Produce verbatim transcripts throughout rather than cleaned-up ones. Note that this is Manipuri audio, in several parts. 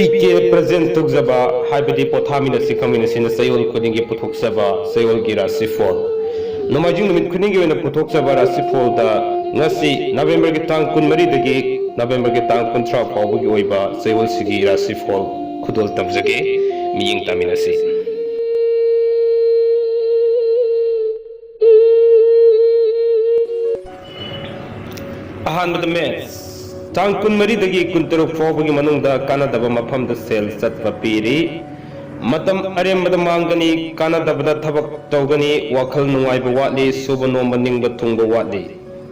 ꯀꯦ ꯄ꯭ꯔꯖꯦꯟ ꯇꯧꯖꯕ, ꯍꯥꯏꯕꯗꯤ ꯄꯣꯊꯥꯃꯤꯟꯅꯁꯤ ꯈꯪꯃꯤꯟꯅꯁꯤꯅ ꯆꯌꯣꯜ ꯈꯨꯗꯤꯡꯒꯤ ꯄꯨꯊꯣꯛꯆꯕ ꯆꯌꯣꯜꯒꯤ ꯔꯥꯁꯤꯐꯣꯜ꯫ ꯅꯣꯡꯃꯥꯏꯖꯤꯡ ꯅꯨꯃꯤꯠ ꯈꯨꯗꯤꯡꯒꯤ ꯑꯣꯏꯅ ꯄꯨꯊꯣꯛꯆꯕ ꯔꯥꯁꯤꯐꯣꯜꯗ ꯉꯁꯤ ꯅꯕꯦꯝꯕꯔꯒꯤ ꯇꯥꯡ ꯀꯨꯟꯃꯔꯤꯗꯒꯤ ꯅꯕꯦꯝꯕꯔꯒꯤ ꯇꯥꯡ ꯀꯨꯟꯊ꯭ꯔꯥ ꯐꯥꯎꯕꯒꯤ ꯑꯣꯏꯕ ꯆꯌꯣꯜꯁꯤꯒꯤ ꯔꯥꯁꯤꯐꯣꯜ ꯈꯨꯗꯣꯜ ꯇꯝꯖꯒꯦ꯫ ꯃꯤꯠꯌꯦꯡ ꯇꯥꯃꯤꯟꯅꯁꯤ꯫ ꯑꯍꯥꯟꯕꯗ ꯃꯦꯁ꯫ ꯇꯥꯡ ꯀꯨꯟꯃꯔꯤꯗꯒꯤ ꯀꯨꯟꯇꯔꯨꯛ ꯐꯥꯎꯕꯒꯤ ꯃꯅꯨꯡꯗ ꯀꯥꯟꯅꯗꯕ ꯃꯐꯝꯗ ꯁꯦꯜ ꯆꯠꯄ ꯄꯤꯔꯤ꯫ ꯃꯇꯝ ꯑꯔꯦꯝꯕꯗ ꯃꯥꯡꯒꯅꯤ, ꯀꯥꯟꯅꯗꯕꯗ ꯊꯕꯛ ꯇꯧꯒꯅꯤ, ꯋꯥꯈꯜ ꯅꯨꯡꯉꯥꯏꯕ ꯋꯥꯠꯂꯤ, ꯁꯨꯕ ꯅꯣꯝꯕ ꯅꯤꯡꯕ ꯊꯨꯡꯕ ꯋꯥꯠꯂꯤ,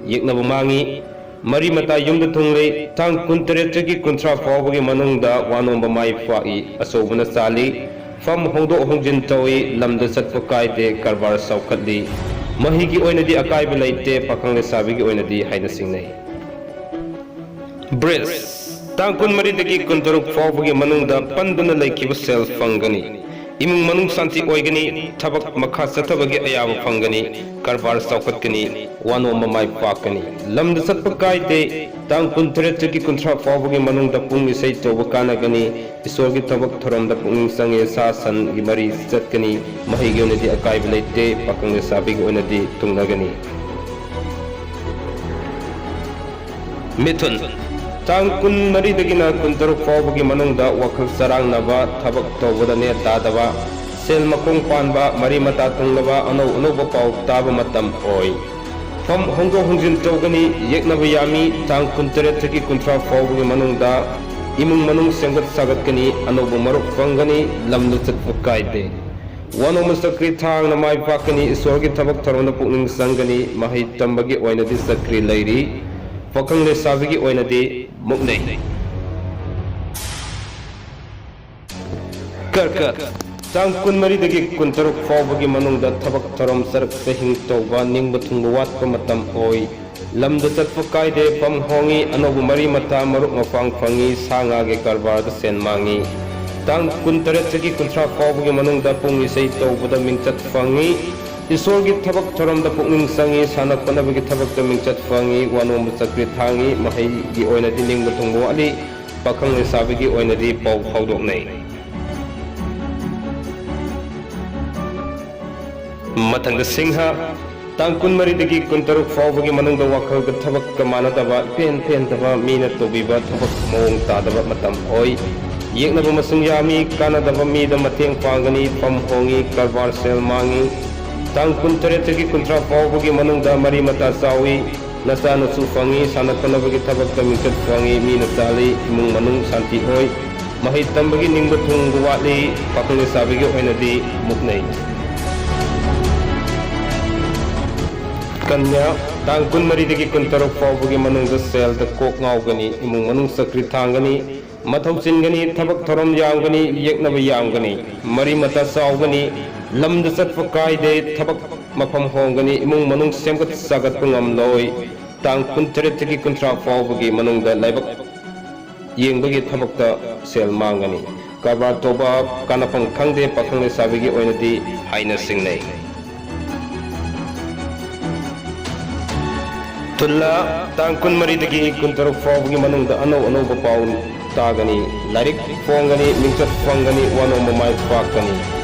ꯌꯦꯛꯅꯕ ꯃꯥꯡꯉꯤ, ꯃꯔꯤ ꯃꯇꯥ ꯌꯨꯝꯗ ꯊꯨꯡꯂꯤ꯫ ꯇꯥꯡ ꯀꯨꯟꯇꯔꯦꯠꯇꯒꯤ ꯀꯨꯟꯊ꯭ꯔꯥ ꯐꯥꯎꯕꯒꯤ ꯃꯅꯨꯡꯗ ꯋꯥ ꯅꯣꯝꯕ ꯃꯥꯏ ꯄꯥꯛꯏ, ꯑꯆꯧꯕꯅ ꯆꯥꯜꯂꯤ, ꯐꯝ ꯍꯣꯡꯗꯣꯛ ꯍꯣꯡꯖꯤꯟ ꯇꯧꯏ, ꯂꯝꯗ ꯆꯠꯄ ꯀꯥꯏꯗꯦ, ꯀꯔꯕꯥꯔ ꯆꯥꯎꯈꯠꯂꯤ꯫ ꯃꯍꯩꯒꯤ ꯑꯣꯏꯅꯗꯤ ꯑꯀꯥꯏꯕ ꯂꯩꯇꯦ, ꯄꯥꯈꯪ ꯂꯩꯁꯥꯕꯤꯒꯤ ꯑꯣꯏꯅꯗꯤ ꯍꯥꯏꯅ ꯆꯤꯡꯅꯩ꯫ ꯕ꯭ꯔꯤꯖ, ꯇꯥꯡ ꯀꯨꯟꯃꯔꯤꯗꯒꯤ ꯀꯨꯟꯇꯔꯨꯛ ꯐꯥꯎꯕꯒꯤ ꯃꯅꯨꯡꯗ ꯄꯟꯗꯨꯅ ꯂꯩꯈꯤꯕ ꯁꯦꯜ ꯐꯪꯒꯅꯤ꯫ ꯏꯃꯨꯡ ꯃꯅꯨꯡ ꯁꯥꯟꯇꯤ ꯑꯣꯏꯒꯅꯤ, ꯊꯕꯛ ꯃꯈꯥ ꯆꯠꯊꯕꯒꯤ ꯑꯌꯥꯕ ꯐꯪꯒꯅꯤ, ꯀꯔꯕꯥꯔ ꯆꯥꯎꯈꯠꯀꯅꯤ, ꯋꯥ ꯅꯣꯝꯕ ꯃꯥꯏ ꯄꯥꯛꯀꯅꯤ꯫ ꯂꯝꯗ ꯆꯠꯄ ꯀꯥꯏꯗꯦ, ꯇꯥꯡ ꯀꯨꯟꯇꯔꯦꯠꯇꯒꯤ ꯀꯨꯟꯊ꯭ꯔꯥ ꯐꯥꯎꯕꯒꯤ ꯃꯅꯨꯡꯗ ꯄꯨꯡ ꯏꯁꯩ ꯇꯧꯕ ꯀꯥꯟꯅꯒꯅꯤ꯫ ꯏꯁꯣꯔꯒꯤ ꯊꯕꯛ ꯊꯧꯔꯝꯗ ꯄꯨꯛꯅꯤꯡ ꯆꯪꯉꯦ, ꯁꯥ ꯁꯟꯒꯤ ꯃꯔꯤ ꯆꯠꯀꯅꯤ, ꯃꯍꯩꯒꯤ ꯑꯣꯏꯅꯗꯤ ꯑꯀꯥꯏꯕ ꯂꯩꯇꯦ, ꯄꯥꯈꯪ ꯂꯩꯁꯥꯕꯤꯒꯤ ꯑꯣꯏꯅꯗꯤ ꯊꯨꯡꯅꯒꯅꯤ꯫ ꯃꯤꯊꯨꯟ, ꯇꯥꯡ ꯀꯨꯟꯃꯔꯤꯗꯒꯤꯅ ꯀꯨꯟꯇꯔꯨꯛ ꯐꯥꯎꯕꯒꯤ ꯃꯅꯨꯡꯗ ꯋꯥꯈꯜ ꯆꯔꯥꯡꯅꯕ, ꯊꯕꯛ ꯇꯧꯕꯗ ꯅꯦ ꯇꯥꯗꯕ, ꯁꯦꯜ ꯃꯈꯣꯡ ꯄꯥꯟꯕ, ꯃꯔꯤ ꯃꯇꯥ ꯊꯨꯡꯂꯕ, ꯑꯅꯧ ꯑꯅꯧꯕ ꯄꯥꯎ ꯇꯥꯕ ꯃꯇꯝ ꯑꯣꯏ꯫ ꯐꯝ ꯍꯣꯡꯗꯣꯛ ꯍꯣꯡꯖꯤꯟ ꯇꯧꯒꯅꯤ, ꯌꯦꯛꯅꯕ ꯌꯥꯝꯃꯤ꯫ ꯇꯥꯡ ꯀꯨꯟꯇꯔꯦꯠꯇꯒꯤ ꯀꯨꯟꯊ꯭ꯔꯥ ꯐꯥꯎꯕꯒꯤ ꯃꯅꯨꯡꯗ ꯏꯃꯨꯡ ꯃꯅꯨꯡ ꯁꯦꯝꯒꯠ ꯁꯥꯒꯠꯀꯅꯤ, ꯑꯅꯧꯕ ꯃꯔꯨꯞ ꯐꯪꯒꯅꯤ, ꯂꯝꯗ ꯆꯠꯄ ꯀꯥꯏꯗꯦ꯫ ꯋꯥꯅꯣꯝꯕ ꯆꯀ꯭ꯔꯤ ꯊꯥꯡꯅ ꯃꯥꯏ ꯄꯥꯛꯀꯅꯤ, ꯏꯁꯣꯔꯒꯤ ꯊꯕꯛ ꯊꯧꯔꯝꯗ ꯄꯨꯛꯅꯤꯡ ꯆꯪꯒꯅꯤ, ꯃꯍꯩ ꯇꯝꯕꯒꯤ ꯑꯣꯏꯅꯗꯤ ꯆꯀ꯭ꯔꯤ ꯂꯩꯔꯤ, ꯄꯥꯈꯪ ꯂꯩꯁꯥꯕꯤꯒꯤ ꯑꯣꯏꯅꯗꯤ ꯃꯨꯛꯅꯩ꯫ ꯀꯔꯀꯠ, ꯇꯥꯡ ꯀꯨꯟꯃꯔꯤꯗꯒꯤ ꯀꯨꯟꯇꯔꯨꯛ ꯐꯥꯎꯕꯒꯤ ꯃꯅꯨꯡꯗ ꯊꯕꯛ ꯊꯧꯔꯝ ꯆꯔꯛ ꯆꯍꯤꯡ ꯇꯧꯕ, ꯅꯤꯡꯕ ꯊꯨꯡꯕ ꯋꯥꯠꯄ ꯃꯇꯝ ꯑꯣꯏ꯫ ꯂꯝꯗ ꯆꯠꯄ ꯀꯥꯏꯗꯦ, ꯐꯝ ꯍꯣꯡꯉꯤ, ꯑꯅꯧꯕ ꯃꯔꯤ ꯃꯇꯥ ꯃꯔꯨꯞ ꯃꯄꯥꯡ ꯐꯪꯉꯤ, ꯁꯥ ꯉꯥꯒꯤ ꯀꯔꯕꯥꯔꯗ ꯁꯦꯟ ꯃꯥꯡꯉꯤ꯫ ꯇꯥꯡ ꯀꯨꯟꯇꯔꯦꯠꯇꯒꯤ ꯀꯨꯟꯊ꯭ꯔꯥ ꯐꯥꯎꯕꯒꯤ ꯃꯅꯨꯡꯗ ꯄꯨꯡ ꯏꯁꯩ ꯇꯧꯕꯗ ꯃꯤꯡꯆꯠ ꯐꯪꯉꯤ꯫ ꯏꯁꯣꯔꯒꯤ ꯊꯕꯛ ꯊꯧꯔꯝꯗ ꯄꯨꯛꯅꯤꯡ ꯆꯪꯉꯤ, ꯁꯥꯟꯅ ꯈꯣꯠꯅꯕꯒꯤ ꯊꯕꯛꯇ ꯃꯤꯡꯆꯠ ꯐꯪꯉꯤ, ꯋꯥꯅꯣꯝꯕ ꯆꯀ꯭ꯔꯤ ꯊꯥꯡꯉꯤ, ꯃꯍꯩꯒꯤ ꯑꯣꯏꯅꯗꯤ ꯅꯤꯡꯕ ꯊꯨꯡꯕ ꯋꯥꯠꯂꯤ꯫ ꯄꯥꯈꯪ ꯂꯩꯁꯥꯕꯤꯒꯤ ꯑꯣꯏꯅꯗꯤ ꯄꯥꯎ ꯐꯥꯎꯗꯣꯛꯅꯩ꯫ ꯃꯊꯪꯗ ꯁꯤꯡꯍ, ꯇꯥꯡ ꯀꯨꯟꯃꯔꯤꯗꯒꯤ ꯀꯨꯟꯇꯔꯨꯛ ꯐꯥꯎꯕꯒꯤ ꯃꯅꯨꯡꯗ ꯋꯥꯈꯜꯒ ꯊꯕꯛꯀ ꯃꯥꯟꯅꯗꯕ, ꯏꯄꯦꯟ ꯄꯦꯟꯗꯕ, ꯃꯤꯅ ꯇꯧꯕꯤꯕ ꯊꯕꯛ ꯃꯑꯣꯡ ꯇꯥꯗꯕ ꯃꯇꯝ ꯑꯣꯏ꯫ ꯌꯦꯛꯅꯕ ꯃꯁꯤꯡ ꯌꯥꯝꯃꯤ, ꯀꯥꯟꯅꯗꯕ ꯃꯤꯗ ꯃꯇꯦꯡ ꯄꯥꯡꯒꯅꯤ, ꯐꯝ ꯍꯣꯡꯉꯤ, ꯀꯔꯕꯥꯔ ꯁꯦꯜ ꯃꯥꯡꯉꯤ꯫ ꯇꯥꯡ ꯀꯨꯟꯇꯔꯦꯠꯇꯒꯤ ꯀꯨꯟꯊ꯭ꯔꯥ ꯐꯥꯎꯕꯒꯤ ꯃꯅꯨꯡꯗ ꯃꯔꯤ ꯃꯇꯥ ꯆꯥꯎꯏ, ꯅꯆꯥ ꯅꯁꯨ ꯐꯪꯉꯤ, ꯁꯥꯟꯅ ꯈꯣꯠꯅꯕꯒꯤ ꯊꯕꯛꯇ ꯃꯤꯡꯆꯠ ꯐꯪꯉꯤ, ꯃꯤꯅ ꯆꯥꯜꯂꯤ, ꯏꯃꯨꯡ ꯃꯅꯨꯡ ꯁꯥꯟꯇꯤ ꯑꯣꯏ꯫ ꯃꯍꯩ ꯇꯝꯕꯒꯤ ꯅꯤꯡꯕ ꯊꯨꯡꯕ ꯋꯥꯠꯂꯤ, ꯄꯥꯈꯪ ꯂꯩꯁꯥꯕꯤꯒꯤ ꯑꯣꯏꯅꯗꯤ ꯃꯨꯛꯅꯩ꯫ ꯀꯟꯌꯥ, ꯇꯥꯡ ꯀꯨꯟꯃꯔꯤꯗꯒꯤ ꯀꯨꯟꯇꯔꯨꯛ ꯐꯥꯎꯕꯒꯤ ꯃꯅꯨꯡꯗ ꯁꯦꯜꯗ ꯀꯣꯛ ꯉꯥꯎꯒꯅꯤ, ꯏꯃꯨꯡ ꯃꯅꯨꯡ ꯆꯀ꯭ꯔꯤ ꯊꯥꯡꯒꯅꯤ, ꯃꯊꯧ ꯆꯤꯟꯒꯅꯤ, ꯊꯕꯛ ꯊꯧꯔꯝ ꯌꯥꯝꯒꯅꯤ, ꯌꯦꯛꯅꯕ ꯌꯥꯝꯒꯅꯤ, ꯃꯔꯤ ꯃꯇꯥ ꯆꯥꯎꯒꯅꯤ, ꯂꯝꯗ ꯆꯠꯄ ꯀꯥꯏꯗꯦ, ꯊꯕꯛ ꯃꯐꯝ ꯍꯣꯡꯒꯅꯤ, ꯏꯃꯨꯡ ꯃꯅꯨꯡ ꯁꯦꯝꯒꯠ ꯁꯥꯒꯠꯄ ꯉꯝꯂꯣꯏ꯫ ꯇꯥꯡ ꯀꯨꯟꯇꯔꯦꯠꯇꯒꯤ ꯀꯨꯟꯊ꯭ꯔꯥ ꯐꯥꯎꯕꯒꯤ ꯃꯅꯨꯡꯗ ꯂꯥꯏꯕꯛ ꯌꯦꯡꯕꯒꯤ ꯊꯕꯛꯇ ꯁꯦꯜ ꯃꯥꯡꯒꯅꯤ꯫ ꯀꯔꯕꯥꯔ ꯇꯧꯕ ꯀꯥꯟꯅꯐꯝ ꯈꯪꯗꯦ, ꯄꯥꯈꯪ ꯂꯩꯁꯥꯕꯤꯒꯤ ꯑꯣꯏꯅꯗꯤ ꯍꯥꯏꯅ ꯁꯤꯡꯅꯩ꯫ ꯇꯨꯂꯥ, ꯇꯥꯡ ꯀꯨꯟꯃꯔꯤꯗꯒꯤ ꯀꯨꯟꯇꯔꯨꯛ ꯐꯥꯎꯕꯒꯤ ꯃꯅꯨꯡꯗ ꯑꯅꯧ ꯑꯅꯧꯕ ꯄꯥꯎ ꯇꯥꯒꯅꯤ, ꯂꯥꯏꯔꯤꯛ ꯐꯣꯡꯒꯅꯤ, ꯃꯤꯡꯆꯠ ꯐꯪꯒꯅꯤ, ꯋꯥꯅꯣꯝꯕ ꯃꯥꯏ ꯄꯥꯛꯀꯅꯤ꯫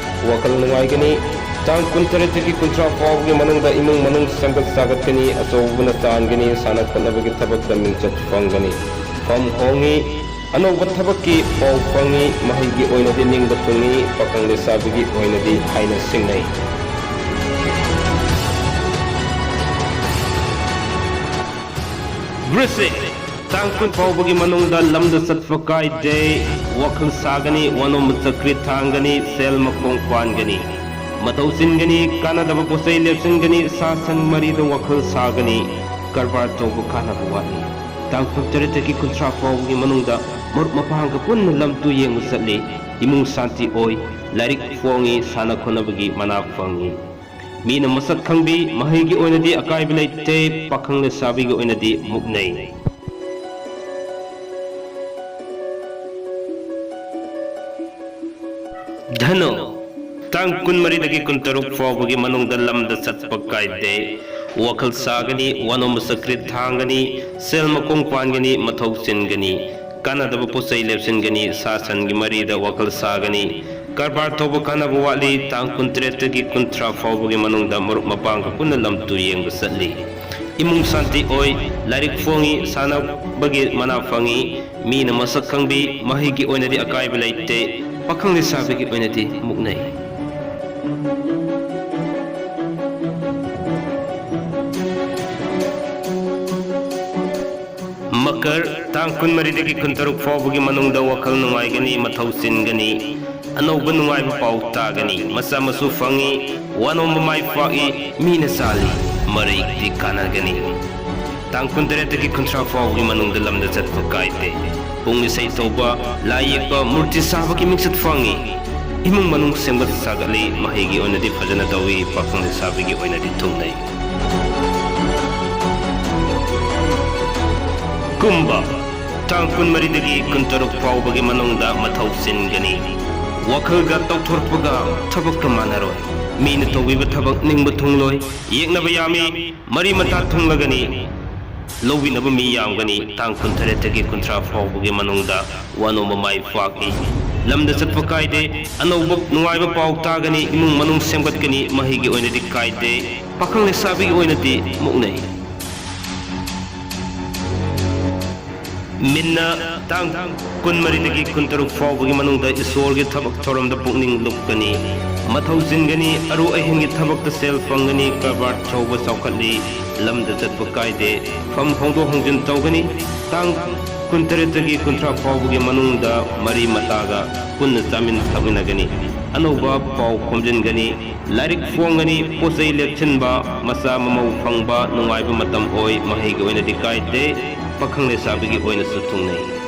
ꯋꯥꯈꯜ ꯅꯨꯡꯉꯥꯏꯒꯅꯤ꯫ ꯇꯥꯡ ꯀꯨꯟꯇꯔꯦꯠꯇꯒꯤ ꯀꯨꯟꯊ꯭ꯔꯥ ꯐꯥꯎꯕꯒꯤ ꯃꯅꯨꯡꯗ ꯏꯃꯨꯡ ꯃꯅꯨꯡ ꯁꯦꯝꯒꯠ ꯁꯥꯒꯠꯀꯅꯤ, ꯑꯆꯧꯕꯅ ꯆꯥꯟꯒꯅꯤ, ꯁꯥꯟꯅ ꯈꯣꯠꯅꯕꯒꯤ ꯊꯕꯛꯇ ꯃꯤꯡꯆꯠ ꯐꯪꯒꯅꯤ꯫ ꯐꯝ ꯍꯣꯡꯉꯤ, ꯑꯅꯧꯕ ꯊꯕꯛꯀꯤ ꯄꯥꯎ ꯐꯪꯉꯤ, ꯃꯍꯩꯒꯤ ꯑꯣꯏꯅꯗꯤ ꯅꯤꯡꯕ ꯊꯨꯡꯉꯤ, ꯄꯥꯈꯪ ꯂꯩꯁꯥꯕꯤꯒꯤ ꯑꯣꯏꯅꯗꯤ ꯍꯥꯏꯅ ꯁꯤꯡꯅꯩ꯫ ꯕ꯭ꯔꯤꯁꯤꯛ, ꯇꯥꯡ ꯀꯨꯟ ꯐꯥꯎꯕꯒꯤ ꯃꯅꯨꯡꯗ ꯂꯝꯗ ꯆꯠꯄ ꯀꯥꯏꯗꯦ, ꯋꯥꯈꯜ ꯁꯥꯒꯅꯤ, ꯋꯥꯅꯣꯝꯕ ꯆꯀ꯭ꯔꯤ ꯊꯥꯡꯒꯅꯤ, ꯁꯦꯜ ꯃꯈꯣꯡ ꯄꯥꯟꯒꯅꯤ, ꯃꯊꯧ ꯆꯤꯟꯒꯅꯤ, ꯀꯥꯟꯅꯗꯕ ꯄꯣꯠꯆꯩ ꯂꯦꯞꯁꯤꯟꯒꯅꯤ, ꯁꯥ ꯁꯟ ꯃꯔꯤꯗ ꯋꯥꯈꯜ ꯁꯥꯒꯅꯤ, ꯀꯔꯕꯥꯔ ꯇꯧꯕ ꯀꯥꯟꯅꯕ ꯋꯥꯠꯂꯤ꯫ ꯇꯥꯡ ꯀꯨꯟꯇꯔꯦꯠꯇꯒꯤ ꯀꯨꯟꯊ꯭ꯔꯥ ꯐꯥꯎꯕꯒꯤ ꯃꯅꯨꯡꯗ ꯃꯔꯨꯞ ꯃꯄꯥꯡꯒ ꯄꯨꯟꯅ ꯂꯝ ꯇꯨ ꯌꯦꯡꯕ ꯆꯠꯂꯤ, ꯏꯃꯨꯡ ꯁꯥꯟꯇꯤ ꯑꯣꯏ, ꯂꯥꯏꯔꯤꯛ ꯐꯣꯡꯉꯤ, ꯁꯥꯟꯅ ꯈꯣꯠꯅꯕꯒꯤ ꯃꯅꯥ ꯐꯪꯉꯤ꯫ ꯃꯤꯅ ꯃꯁꯛ ꯈꯪꯕꯤ, ꯃꯍꯩꯒꯤ ꯑꯣꯏꯅꯗꯤ ꯑꯀꯥꯏꯕ ꯂꯩꯇꯦ, ꯄꯥꯈꯪ ꯂꯩꯁꯥꯕꯤꯒꯤ ꯑꯣꯏꯅꯗꯤ ꯃꯨꯛꯅꯩ꯫ ꯙꯅꯨ, ꯇꯥꯡ ꯀꯨꯟꯃꯔꯤꯗꯒꯤ ꯀꯨꯟꯇꯔꯨꯛ ꯐꯥꯎꯕꯒꯤ ꯃꯅꯨꯡꯗ ꯂꯝꯗ ꯆꯠꯄ ꯀꯥꯏꯗꯦ꯫ ꯋꯥꯈꯜ ꯁꯥꯒꯅꯤ, ꯋꯥꯅꯣꯝꯕ ꯆꯀ꯭ꯔꯤ ꯊꯥꯡꯒꯅꯤ, ꯁꯦꯜ ꯃꯈꯣꯡ ꯄꯥꯟꯒꯅꯤ, ꯃꯊꯧ ꯆꯤꯟꯒꯅꯤ꯫ ꯀꯥꯟꯅꯗꯕ ꯄꯣꯠ ꯆꯩ ꯂꯦꯞꯁꯤꯟꯒꯅꯤ, ꯁꯥ ꯁꯟꯒꯤ ꯃꯔꯤꯗ ꯋꯥꯈꯜ ꯁꯥꯒꯅꯤ, ꯀꯔꯕꯥꯔ ꯇꯧꯕ ꯀꯥꯟꯅꯕ ꯋꯥꯠꯂꯤ, ꯇꯥꯡ ꯀꯨꯟꯇꯔꯦꯠꯇꯒꯤ ꯀꯨꯟꯊ꯭ꯔꯥ ꯐꯥꯎꯕꯒꯤ ꯃꯅꯨꯡꯗ ꯃꯔꯨꯞ ꯃꯄꯥꯡꯒ ꯄꯨꯟꯅ ꯂꯝ ꯇꯨ ꯌꯦꯡꯕ ꯆꯠꯂꯤ꯫ ꯏꯃꯨꯡ ꯁꯥꯟꯇꯤ ꯑꯣꯏ, ꯂꯥꯏꯔꯤꯛ ꯐꯣꯡꯉꯤ, ꯁꯥꯟꯅꯕꯒꯤ ꯃꯅꯥ ꯐꯪꯉꯤ, ꯃꯤꯅ ꯃꯁꯛ ꯈꯪꯕꯤ, ꯃꯍꯩꯒꯤ ꯑꯣꯏꯅꯗꯤ ꯑꯀꯥꯏꯕ ꯂꯩꯇꯦ, ꯄꯥꯈꯪ ꯂꯩꯁꯥꯕꯤꯒꯤ ꯑꯣꯏꯅꯗꯤ ꯃꯨꯛꯅꯩ꯫ ꯃꯀꯔ, ꯇꯥꯡ ꯀꯨꯟꯃꯔꯤꯗꯒꯤ ꯀꯨꯟꯇꯔꯨꯛ ꯐꯥꯎꯕꯒꯤ ꯃꯅꯨꯡꯗ ꯋꯥꯈꯜ ꯅꯨꯡꯉꯥꯏꯒꯅꯤ, ꯃꯊꯧ ꯆꯤꯟꯒꯅꯤ, ꯑꯅꯧꯕ ꯅꯨꯡꯉꯥꯏꯕ ꯄꯥꯎ ꯇꯥꯒꯅꯤ, ꯃꯆꯥ ꯃꯁꯨ ꯐꯪꯉꯤ, ꯋꯥꯅꯣꯝꯕ ꯃꯥꯏ ꯄꯥꯛꯏ, ꯃꯤꯅ ꯆꯥꯜꯂꯤ, ꯃꯔꯩꯗꯤ ꯀꯥꯟꯅꯒꯅꯤ꯫ ꯇꯥꯡ ꯀꯨꯟꯇꯔꯦꯠꯇꯒꯤ ꯀꯨꯟꯊ꯭ꯔꯥ ꯐꯥꯎꯕꯒꯤ ꯃꯅꯨꯡꯗ ꯂꯝꯗ ꯆꯠꯄ ꯀꯥꯏꯗꯦ꯫ ꯄꯨꯡ ꯏꯁꯩ ꯇꯧꯕ, ꯂꯥꯏ ꯌꯦꯛꯄ, ꯃꯨꯔꯇꯤ ꯁꯥꯕꯒꯤ ꯃꯤꯡꯆꯠ ꯐꯪꯉꯤ꯫ ꯏꯃꯨꯡ ꯃꯅꯨꯡ ꯁꯦꯝꯒꯠ ꯁꯥꯒꯠꯂꯤ, ꯃꯍꯩꯒꯤ ꯑꯣꯏꯅꯗꯤ ꯐꯖꯅ ꯇꯧꯏ, ꯄꯥꯈꯪ ꯂꯩꯁꯥꯕꯤꯒꯤ ꯑꯣꯏꯅꯗꯤ ꯊꯨꯡꯅꯩ꯫ ꯀꯨꯝꯕ, ꯇꯥꯡ ꯀꯨꯟꯃꯔꯤꯗꯒꯤ ꯀꯨꯟꯇꯔꯨꯛ ꯐꯥꯎꯕꯒꯤ ꯃꯅꯨꯡꯗ ꯃꯊꯧ ꯆꯤꯟꯒꯅꯤ꯫ ꯋꯥꯈꯜꯒ ꯇꯧꯊꯣꯔꯛꯄꯒ ꯊꯕꯛꯀ ꯃꯥꯟꯅꯔꯣꯏ꯫ ꯃꯤꯅ ꯇꯧꯕꯤꯕ ꯊꯕꯛ ꯅꯤꯡꯕ ꯊꯨꯡꯂꯣꯏ꯫ ꯌꯦꯛꯅꯕ ꯌꯥꯝꯃꯤ꯫ ꯃꯔꯤ ꯃꯇꯥ ꯊꯨꯡꯂꯒꯅꯤ꯫ ꯂꯧꯕꯤꯅꯕ ꯃꯤ ꯌꯥꯝꯒꯅꯤ꯫ ꯇꯥꯡ ꯀꯨꯟꯇꯔꯦꯠꯇꯒꯤ ꯀꯨꯟꯊ꯭ꯔꯥ ꯐꯥꯎꯕꯒꯤ ꯃꯅꯨꯡꯗ ꯋꯥꯅꯣꯝꯕ ꯃꯥꯏ ꯄꯥꯛꯏ꯫ ꯂꯝꯗ ꯆꯠꯄ ꯀꯥꯏꯗꯦ꯫ ꯑꯅꯧꯕ ꯅꯨꯡꯉꯥꯏꯕ ꯄꯥꯎ ꯇꯥꯒꯅꯤ꯫ ꯏꯃꯨꯡ ꯃꯅꯨꯡ ꯁꯦꯝꯒꯠꯀꯅꯤ꯫ ꯃꯍꯩꯒꯤ ꯑꯣꯏꯅꯗꯤ ꯀꯥꯏꯗꯦ꯫ ꯄꯥꯈꯪ ꯂꯩꯁꯥꯕꯤꯒꯤ ꯑꯣꯏꯅꯗꯤ ꯃꯨꯛꯅꯩ꯫ ꯃꯤꯟꯅ, ꯇꯥꯡ ꯀꯨꯟꯃꯔꯤꯗꯒꯤ ꯀꯨꯟꯇꯔꯨꯛ ꯐꯥꯎꯕꯒꯤ ꯃꯅꯨꯡꯗ ꯏꯁꯣꯔꯒꯤ ꯊꯕꯛ ꯊꯧꯔꯝꯗ ꯄꯨꯛꯅꯤꯡ ꯂꯨꯞꯀꯅꯤ꯫ ꯃꯊꯧ ꯆꯤꯟꯒꯅꯤ꯫ ꯑꯔꯨ ꯑꯍꯦꯟꯒꯤ ꯊꯕꯛꯇ ꯁꯦꯜ ꯐꯪꯒꯅꯤ꯫ ꯀꯔꯕꯥꯔ ꯆꯥꯎꯕ ꯆꯥꯎꯈꯠꯂꯤ꯫ ꯂꯝꯗ ꯆꯠꯄ ꯀꯥꯏꯗꯦ꯫ ꯐꯝ ꯍꯣꯡꯗꯣꯛ ꯍꯣꯡꯖꯤꯟ ꯇꯧꯒꯅꯤ꯫ ꯇꯥꯡ ꯀꯨꯟꯇꯔꯦꯠꯇꯒꯤ ꯀꯨꯟꯊ꯭ꯔꯥ ꯐꯥꯎꯕꯒꯤ ꯃꯅꯨꯡꯗ ꯃꯔꯤ ꯃꯇꯥꯒ ꯄꯨꯟꯅ ꯆꯥꯃꯤꯟ ꯊꯛꯃꯤꯟꯅꯒꯅꯤ꯫ ꯑꯅꯧꯕ ꯄꯥꯎ ꯈꯣꯝꯖꯤꯟꯒꯅꯤ꯫ ꯂꯥꯏꯔꯤꯛ ꯐꯣꯡꯒꯅꯤ꯫ ꯄꯣꯠ ꯆꯩ ꯂꯦꯞꯁꯤꯟꯕ, ꯃꯆꯥ ꯃꯃꯧ ꯐꯪꯕ ꯅꯨꯡꯉꯥꯏꯕ ꯃꯇꯝ ꯑꯣꯏ꯫ ꯃꯍꯩꯒꯤ ꯑꯣꯏꯅꯗꯤ ꯀꯥꯏꯗꯦ꯫ ꯄꯥꯈꯪ ꯂꯩꯁꯥꯕꯤꯒꯤ ꯑꯣꯏꯅꯁꯨ ꯊꯨꯡꯅꯩ꯫